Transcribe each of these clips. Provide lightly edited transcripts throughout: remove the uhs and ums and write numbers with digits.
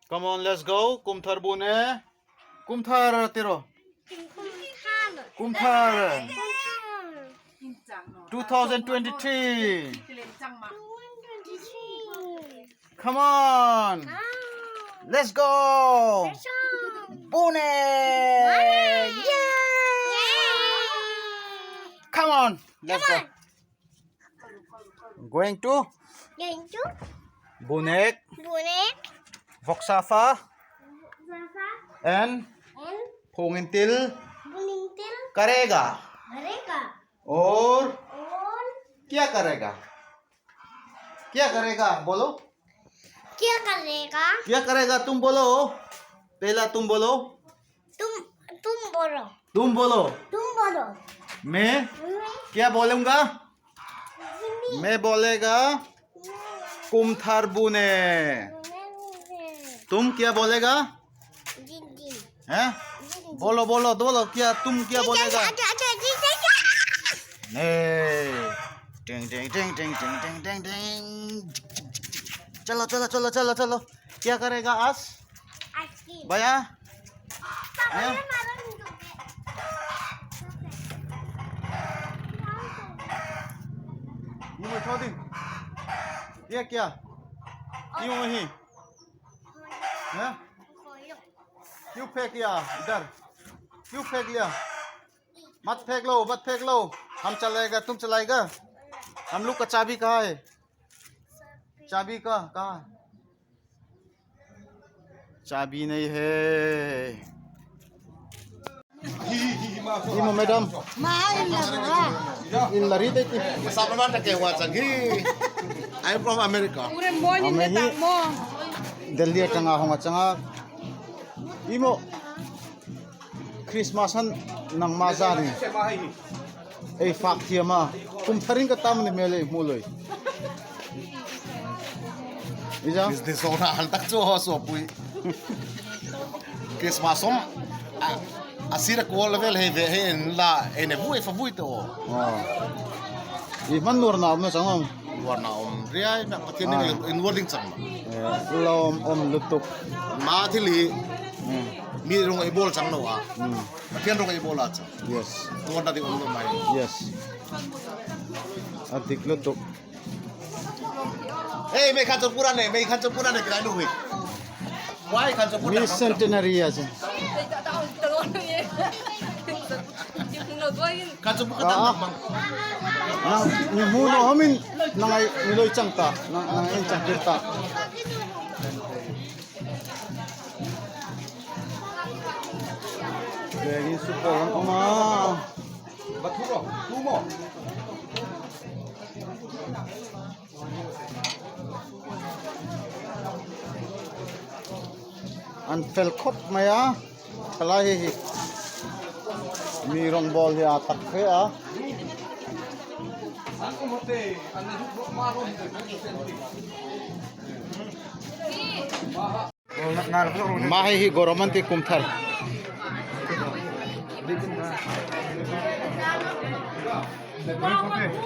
Come on, let's go. Kumthar bune. Kumthar tiro. Kumthar. 2023. Come on. Let's go. Bune. Yeah. Come on. Let's go. Going to Going to Bunek, Bunek, Voksafa, Zafa, and and Phungintil Bunintil करेगा करेगा और और क्या करेगा क्या करेगा बोलो क्या करेगा क्या करेगा तुम बोलो पहला तुम बोलो तुम तुम बोलो तुम बोलो तुम बोलो मैं मैं क्या बोलूंगा मैं बोलेगा कुमथार बुने तुम क्या बोलेगा जिन जिन हैं बोलो बोलो बोलो क्या तुम क्या बोलेगा नहीं टिंग टिंग टिंग टिंग टिंग टिंग टिंग टिंग चलो चलो चलो चलो चलो क्या करेगा आज भैया हैं? ये मैं छोड़ दी ये क्या क्यों वहीं हैं क्यों फेंक लिया इधर क्यों फेंक लिया मत फेंक लो मत फेंक लो हम चलाएगा तुम चलाएगा हम लोग का चाबी कहाँ है चाबी का कहाँ है? चाबी नहीं है Imo madam in lari te ki I'm from America. ame hi Delhi atanga honga changa imo Christmas han nang ma za ni ei fak thiama kum tharin ka tam ni mele muloi Ija Business owner han tak chu ho so pui. Christmas om asira ko level he ve he en la ene vui fa vui to. I man nur na om changom War na om riai na pathian ni in wording chang. lom om lutuk Ma thili mi rong ei bol chang lo a. Pathian rong ei bol a chang. Yes. Tuan na di om lo mai. Yes. Adik lutuk. Hey, me khan chopura ne, me khan chopura ne krai lu hui. Why khan chopura? Mi centenary ache. Khan chopura ta mang. Nang ni mu no homin nangai niloi chang ta nang nang en chang tir ta. Vegin supol ang oma. Bathuro, tumo. An fel khop mai a thalai hei hi mi rawng ball hi a tak hle a. Ma hei hi Goromanti Kumthar.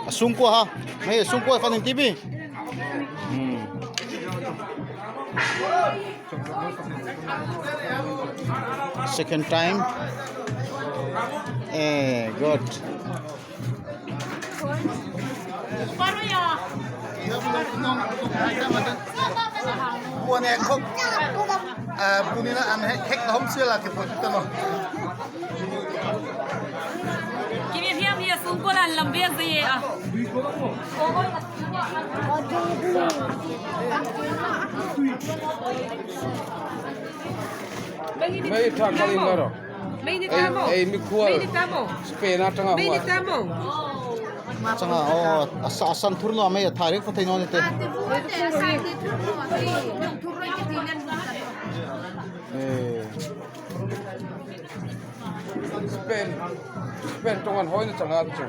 A sungkua ha hei a sungkua fan in tv. Second time. Eh, good. Buone khop punina an hek na hom sia la ke phot te mo. Kimi hiam hi sung ko lan lam ve ze a. May tha kaling ngaro. May ni tamo. Ei mi khual. May ni tamo. Spain atanga May ni huwa. tamo. Changa oh asa asan thurno ame tharik phathai no ni te. Eh. Spain. Spain tongan hoi na changa chu.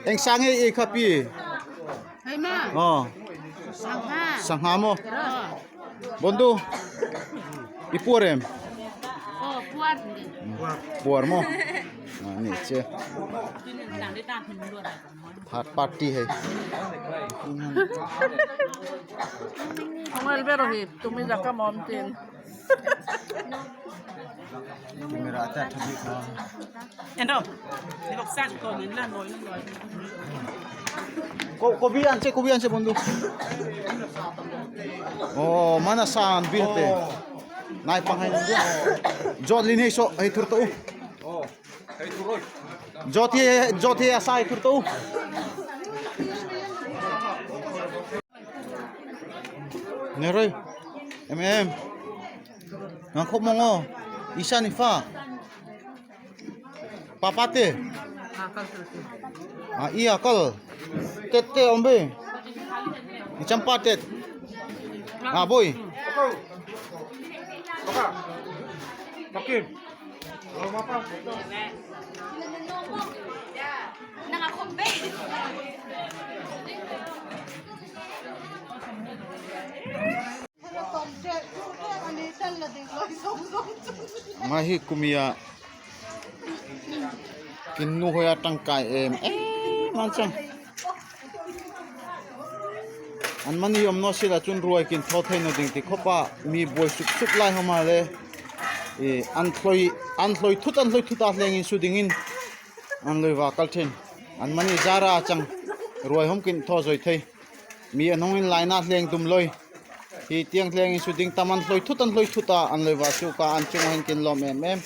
Eng sang ei ei kha pi. Hei ma, Oh. Sangha maw? Bondu i puar em? Puar maw? Ni che. Third party hei. Camera te tha bik a. Kobi anche kobi anche বন্ধু ও mana san bi te nai pang hai jot lin hei so hei thur to jot hi jot hi asai thur to Neroi em em ngang khop mongo isa ni fa papa te a ia kal tet te om be ni champa tet a boy Mai hi kumia kinnu hoia tangkai em em an chuan an mani awm nawh sila chuan ruai kin thaw thei nawh ding ti khawp a mi buai sup sup lai ho mah le ih an hlawi an hlawi thut an hlawi thut a hleng in su ding in an hlawi va kal thin an mani zara atang ruai hawm kin thaw zawi thei. Mi a hnung in line ah hleng dum loi. Hi tiang hleng in shooting tam an hloi thut an hloi thut a an loi wa chu ka an chung ah hin kin lawm em em.